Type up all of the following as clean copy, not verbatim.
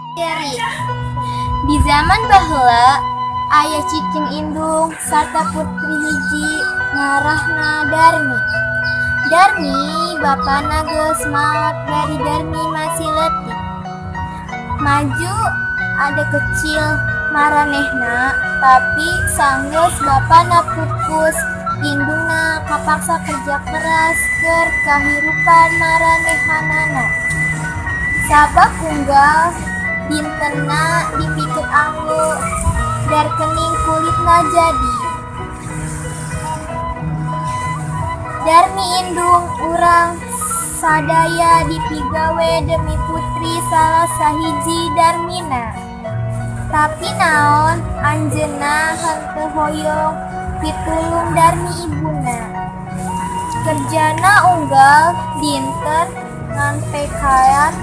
Materi. Di zaman baheula aya cicing indung sarta putri hiji ngarahna Darmi. Darmi bapana geus maot bari Darmi masih leutik. Maju ada kecil maranehna, tapi sanggeus bapana pupus, indungna kapaksa kerja keras keur kahirupan maranehanana. Sabab unggal dintenna dipikeun anggo darkening kulitna jadi. Darmi indung urang sadaya dipigawe demi putri salah sahiji Darmina. Tapi naon anjeunna henteu hoyong pitulung Darmi ibuna. Kerjana unggal dinten ngan pekayan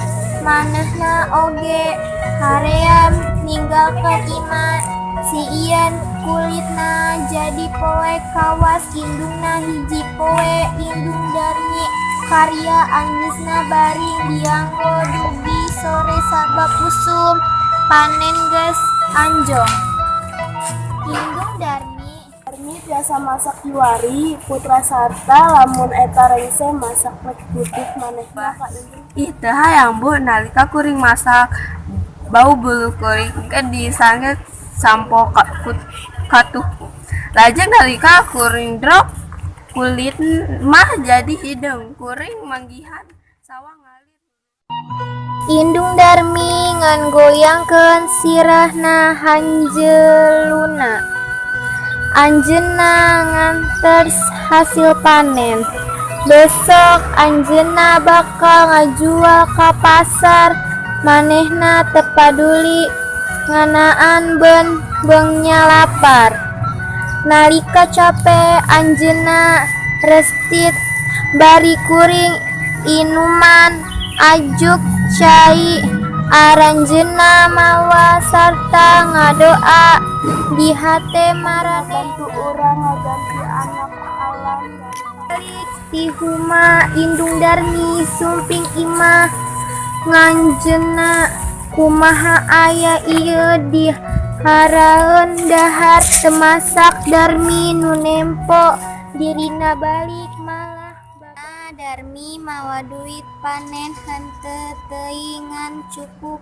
manehna oge haream ninggalkeun imah sieun kulitna jadi poek kawas indungna. Hiji poe indung Darmi karya anggeusna baring dianggo dugi sore sabab usum panen geus anjong. Indung Darmi Darmi tiasa masak juari putra sarta lamun eta rengse masak rek butuh manehna ka indung. Ih, teu hayang, Bu, nalika kuring masak bau bulu kuring ge disange sampo katuhu. Lajeng nalika kuring drop kulit mah jadi hideung. Kuring manggihan sawah ngalir. Indung Darmi ngan goyangkeun sirahna hanjeulna. Anjeunna ngantos hasil panen. Besok anjeunna bakal ngajual ka pasar. Manehna teu paduli ngeunaan beungnya lapar. Nalika cape anjeunna restit bari kuring inuman ajuk cai. Aranjeunna mawa sarta ngadoa di hate maranehna. Bantu urang ngaganti anak alam. Balik ti huma indung Darmi sumping imah nganjeunna kumaha aya ieu diharaeun dahar teu masak. Darmi nu nempo dirina balik malah bapana. Darmi mawa duit panen henteu teuing ngan cukup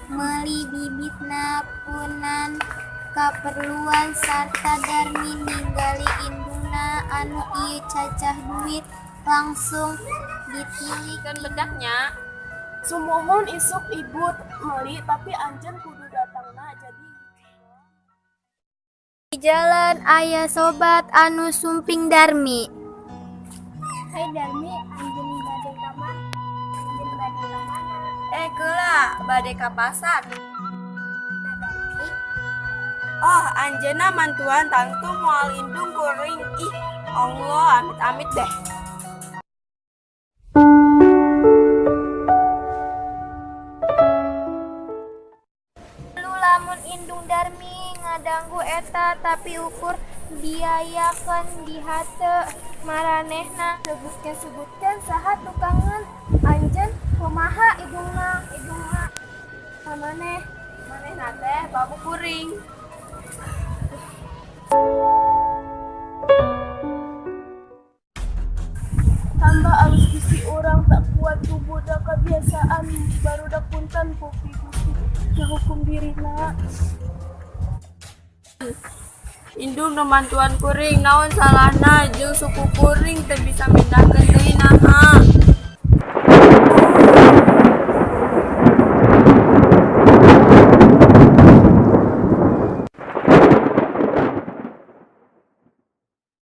meuli bibitna punan kaperluan sarta Darmi ningali indungna anu ieu cacah duit langsung ditilik. Kan bedaknya. Sumuhun isuk ibu meuli, tapi anjeun kudu datangna jadi hiji. Di jalan aya sobat anu sumping Darmi. Hai Darmi, anjeun bade ka mana? Anjeun bade ka mana? Eh, keula bade ka pasar. Darmi. Oh, anjeunna mantuan tangtu moal indung kuring. Ih, Allah, amit-amit deh. Lu lamun indung Darmi ngadanggu eta tapi ukur diayakeun di hate maranehna. Sebutkeun saha tukangan anjeun, kumaha indungna indungna maneh? Manehna teh babu kuring. Tambah alus bisi urang tak kuat tubuh da kebiasaan barudak. Punten Pupi, Gusti ngahukum dirina. Indung nu mantuan kuring naon salahna jeung suku kuring teu bisa mindahkeun deui naha?